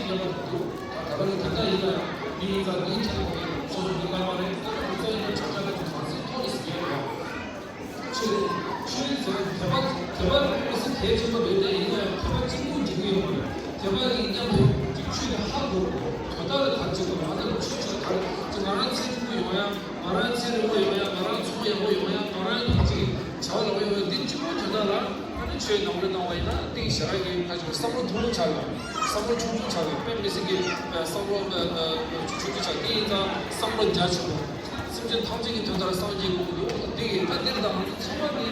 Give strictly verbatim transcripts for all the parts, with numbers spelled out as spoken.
ཡག་པོ་འདུག་ད་ད་ལྟ་ནི་དེ་འདྲ་ཡིན་ན་མི་ཡིན་ཙང་མིའི་ཁྱད་པར་མེད། སོ་སོ་མི་སླ་བ་རེད། ད་ལྟ་ཁོ་ཚོ་ཡིན་ན་བྱ་བྱ་ལ་གི་བར་སེང་ཐོག་ནས་ཟིན་ཡོད་རེད། ཆོས་ཆོས་ཟེར་དད་པ་དད་པ་རེད་མི་སྲིད་གལ་ཆེན་པོ་རེད། དེ་ཡིན་ན་ཡང་དད་པ་གཅིག་པུ་འགྲིག་གི་ཡོད་མ་རེད། དད་པ་གི་མཉམ་དུ་ཅིག་ཆོས་དེ་ཧ་གོ་དགོས། དོན་དག་ལ་ག་རེ་བྱེད་དགོས། ང་ཚོ་ཆོས་ཆོས་ག་རེ་ཅིག་ང་རང་ཚེ་རིང་པོ་ཡོང་ཡ། ང་རང་ཚེ་རིང་པོ་ཡོང་ཡ། ང་རང་ཚོང་ཡག་པོ་ཡོང་ཡ། ང་རང་གི་ཅིག་བྱ་བ་ལ་བ་ཡོང་ཡ། འདི་གཅིག་པོ་དོན་དག་ལ་ཨ་ནི་ཆོས་ནང་ལ་གནང་བ་ཡིན་ན་ཏིང་ཞེ་དྲག་གི་ཁ་ཅིག་བསམ་བློ་ཐུང་ཐུང་ཆགས་ལ། བསམ་བློ་ཆུང་ཆུང་ཆགས་ལ། དཔེ་མི་སྲིད་ཀྱི་བསམ་བློ་ཆུང་ཆུང་ཆགས། དེ་ཡིན་ཙང་བསམ་བློ་རྒྱ་ཆེན་པོ། སེམས་ཅན་ཐམས་ཅད་ཀྱི་དོན་དག་སངས་རྒྱས་དགོས་ཀྱི་འདུག་དེ་ཡིན་ད་འདིར་དང་ང་ཚོ་ཚང་མ་ནི་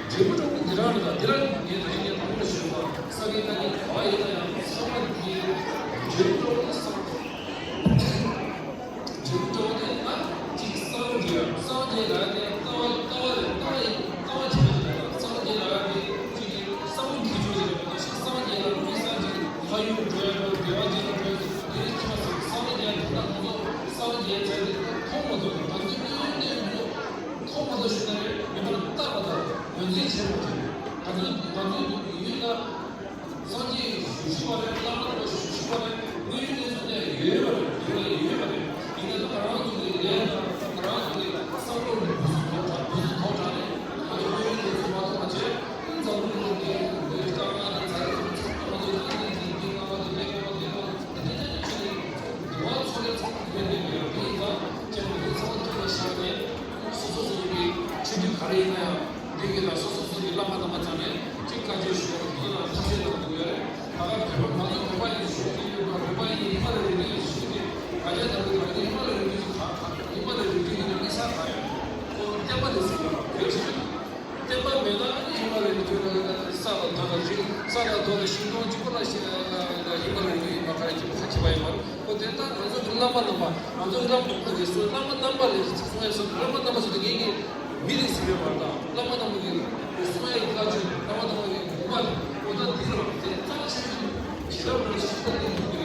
འབྲས་བུ་འགྲོ་གི་འདི་རང་རེད། ད་འདི་རང་ངས་ད་རིང་ངས་དང་པོ་ཞུས་པ་ས་གའི་ད་ནི་ག་བ་ཡིན་ན་ཡང་ཚང་མ་འདི་འབྲས་བུ་འགྲོ་གི་སངས་རྒྱས། འབྲས་བུ་འགྲོ་གི་ན་གཅིག་སངས་རྒྱས། སངས་རྒྱས་ལ་དེ་ལྟ་བ་ལྟ་བ་ལ་ལྟ་བ་ཡིན། ལྟ་བ་བྱེད་པ་ཞིག་ལ་སངས་རྒྱས་ལ་དེ་གཅིག་གི་བསམ་བློ་འཁྱེར་ཆོག་ཅིག་རེད་པ། ད་ཤི་སངས་རྒྱས་ལ་དམིགས་བསལ་གྱི་ཕ་ཡུལ་འགྲོ་ཡ་འགྲོ། བདེ་བ་ཅན་ལ་འགྲོ་ཡ་འགྲོ། དེ་རིགས་ཅི་མ་ཟད་སངས་རྒྱས་ད་ལྟ་ང་ཚོ་སངས་རྒྱས་བྱས་ཏེ་མཐོང་མ་ཐུབ་པ། ང་ཚོའི་དངོས་ཡོད་གནས་ལུགས་མཐོང་མ་ཐུབ་ཞུ་ན་རེད། མི་མ་ལྟ་བ་དང་ངོས་འཛིན་བྱེད་དགོས་ཀྱི་རེད། ང་ཚོའི་ང་ཚོའི་ཡུལ་ལ་སངས་རྒྱས་ཞུ་ཞུ་བ་རེད། བླ་མ་དང་ཞུ་ཞུ་བ་རེད། དངོས་ཡོད་གནས་ཚུལ་ནས་ཡོད་པ་རེད། ཡོད་པ་ཡོད་པ་རེད། ཡིན་ན་ད་ང་རང་ཚོ་གི་ལས་དང་ང་རང་ཚོ་གི་བསམ་བློ་ནི་འབུ་སུ་ཐོག་དྲགས། འབུ་སུ་ཐོག་དྲགས་ནས་ང་ཚོ་དངོས་ཡོད་གནས་ཚུལ་མ་མཐོང་བ་བྱས། འཛམ་བུ་གླིང་གི་ལས་དཀའ་ངལ་དང་ཚ་རེག་ཚོ་ཚང་མ་ང་ཚོ་ཚང་མ་གི་མི་ལྔ་པ་དང་ཀླད་ཀོར་པ་དེ་ལ་དེ་འདྲ་ཅིག་ཆེ་ནས་འདུ་བ་ཚོར་རེ་ཚང་མ་ལས་ལས་ཡོད་དེ་ཡིན་ཙང་ཁྱེད་རང་ཚོ་ཚང་མ་ཐུགས་ལ་བཞག་ནས་སོ་སོ་སོ་སོ་གི་ཆོས་བརྒྱུད་ག་རེ་ཡིན་ན་ཡང་འདི་གི་ལ་སོ་སོ་སོ་གི་བླ་མ་དམ་པ་ཚང་ནས་གཅིག་བཀའ་ཆོས་ཞུ་བ་དེ་ལ་ཐབས་ཤེས་གནང་དགོས་ཡོད་རེད། ད་ག་བོད་པ་ང་ཚོ་བོད་པ་ཡིན་ཞུ་གི་ཡོད་པ། བོད་པ་ཡིན་ཧི་མ་ལ་ཡ་རི་ལི་ཡིན་ཞུ་གི་ག་རེ་ད་གི་ད་གི་ཧི་མ་ལ་ཡ་རི་ལི་ཡིན་ག་ག་ཧི་མ་ལ་ཡ་རི་ལི་ཡིན་ན་དམིགས་བསལ་ག་ཡོད། ཁོ་བསྟན་པ་ལས་ཟིན་པ་བོད་ཞུ། བསྟན་པ་མེད་ན་ཧི་མ་ལ་ཡའི་དུས་ལ་ས་ལ་རྡོ་ལ་ཤིང་། ས་ལ་རྡོ་ལ་ཤིང་སྡོང་གཅིག་པོ་ལ་ཤི་ཧི་མ་ལ་ཡའི་ཡིན་པ་ག་རེ་ཁྱད་པར་ཁྱད་པར་ཡོད་མ་རེད། ཁོ་དེ་ལྟར་ང་ཚོ་གི་བླ་མ་རྣམ་པ་ང་ཚོ་གི་བླ་མ་རྣམ་པ་ལས་གསུང་ཡ་སོགས་བླ་མ་རྣམ་པ་ཚོ་དེ་ངེད་ཀྱི་མི་རིགས་ཟིན་པའི་བར་དང་བླ་མ་རྣམ་པ་གི་གསུང་ཡ་གི་བཀའ་ཆོས་བླ་མ་རྣམ་པ་གི་དགོངས་པ་དང་ཁོ་ད་འདི་རུ་དེ་རྩ་ཆེན་པོ་ཞི་རབ་རང་ཞི་རྒྱས་ལ་ལྟ་བུ་